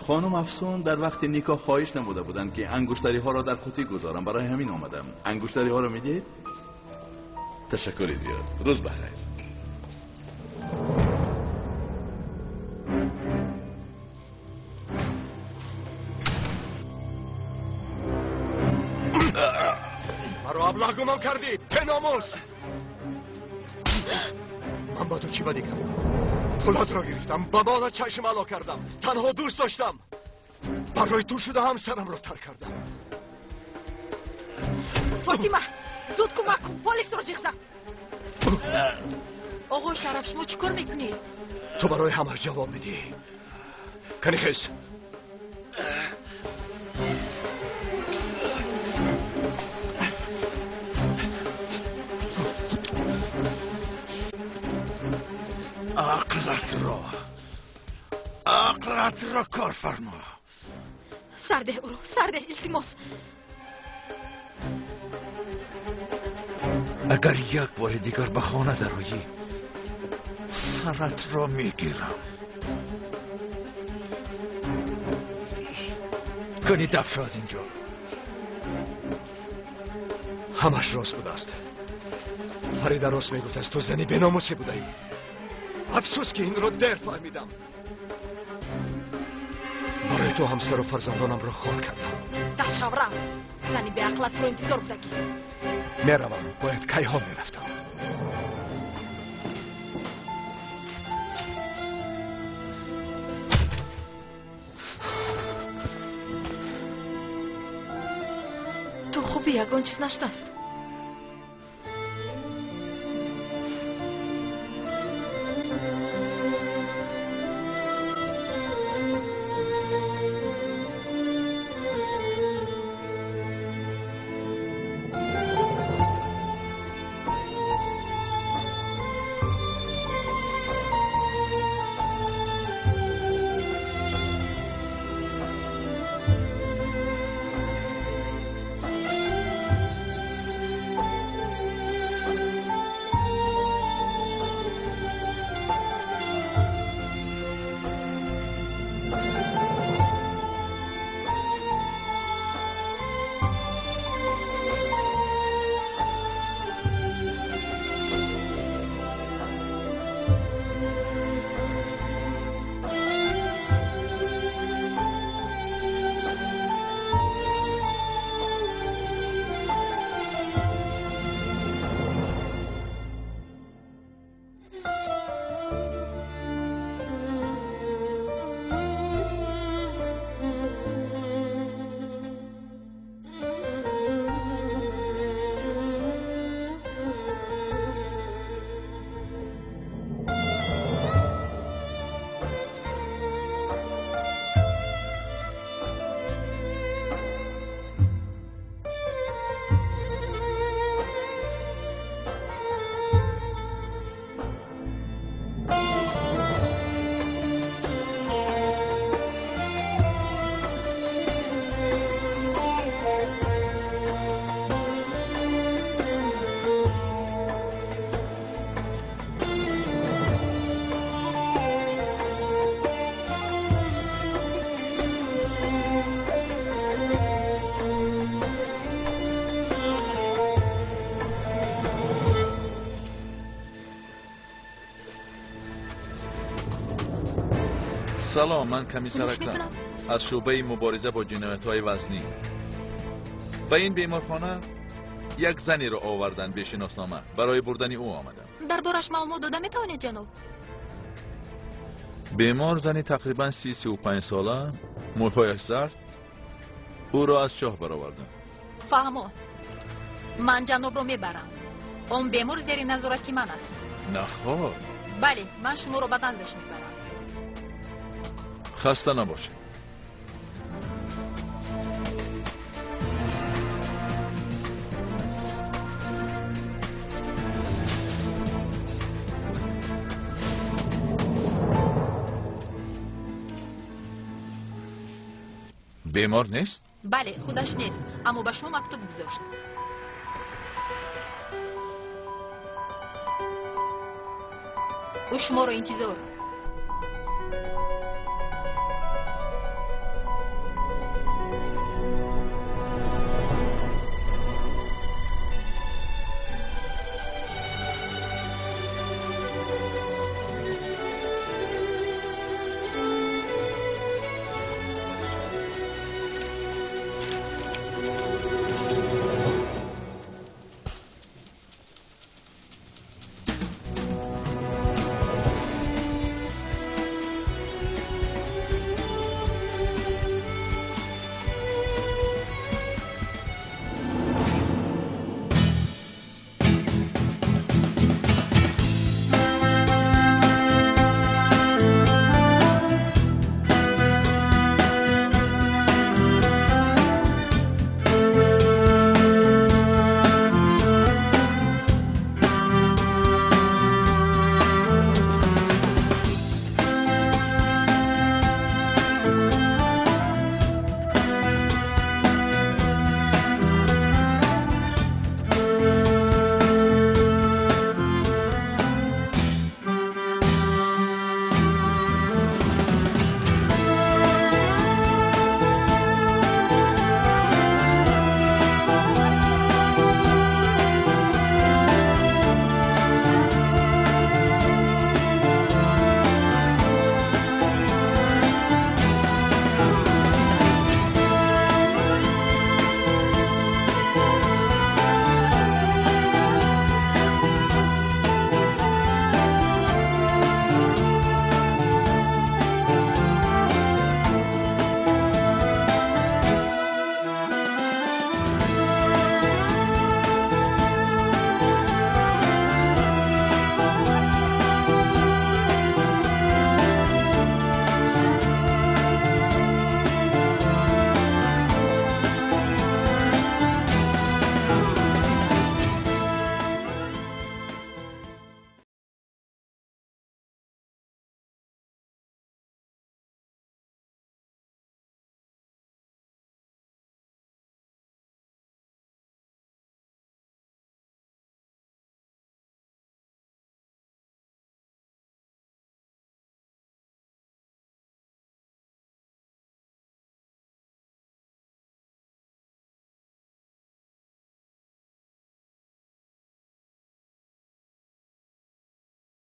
Хонум Афсон дар вақти никоҳ хоҳиш намуда буданд ки ангуштариҳоро дар қутӣ гузорам. Барои ҳамин омадам. Ангуштариҳоро медиҳед? Ташаккури зиёд. Рӯз бахайр. Маро аблаҳ гумон кардӣ, беномус! Ман ба ту чӣ бадӣ кардам? Пулатро гирифтам, ба молат чашм ало кардам, танҳо дӯст доштам. Барои ту шуда ҳамсарамро тарк кардам. Фотима, зуд кӯмак кун, полисро ҷиғ зан. Оғои Шараф, шумо чӣ кор мекунед? Ту барои ҳамаш ҷавоб медиҳӣ. Кани хез. Ақлатро кор фармо. Сардеҳ ӯро, сардеҳ, илтимос. Агар як бори дигар ба хона дароӣ, саратро мегирам. Кани дафшо аз инҷо. Ҳамаш рост будааст. Фарида рост мегуфтааст, ту зани беномусе будаӣ. Афсӯс ки инро дер фаҳмидам. Барои ту ҳамсару фарзандонамро хор кардам. Дафшав, рав. Зани беақлат туро интизор будагист. Меравам, бояд кайҳо мерафтам. Ту хубӣ? Ягон чиз нашудааст. Салом, ман комиссар Акрам аз шӯъбаи мубориза бо ҷиноятҳои вазнӣ. Ба ин беморхона як занеро оварданд бешиноснома. Барои бурдани ӯ омадам. Дар бораш маълумот дода метавонед, ҷаноб? Бемор зани тақрибан 35 сола, мӯйҳояш зард. Ӯро аз чоҳ баровардам. Фаҳмо. Ман ҷанобро мебарам. Он бемор зери назорати ман аст. Нахор. Бале, ман шуморо ба наздаш мебарам. Хаста набошед. Бемор нест? Бале, худаш нест, аммо ба шумо мактуб гузошт. Ӯ шуморо интизор.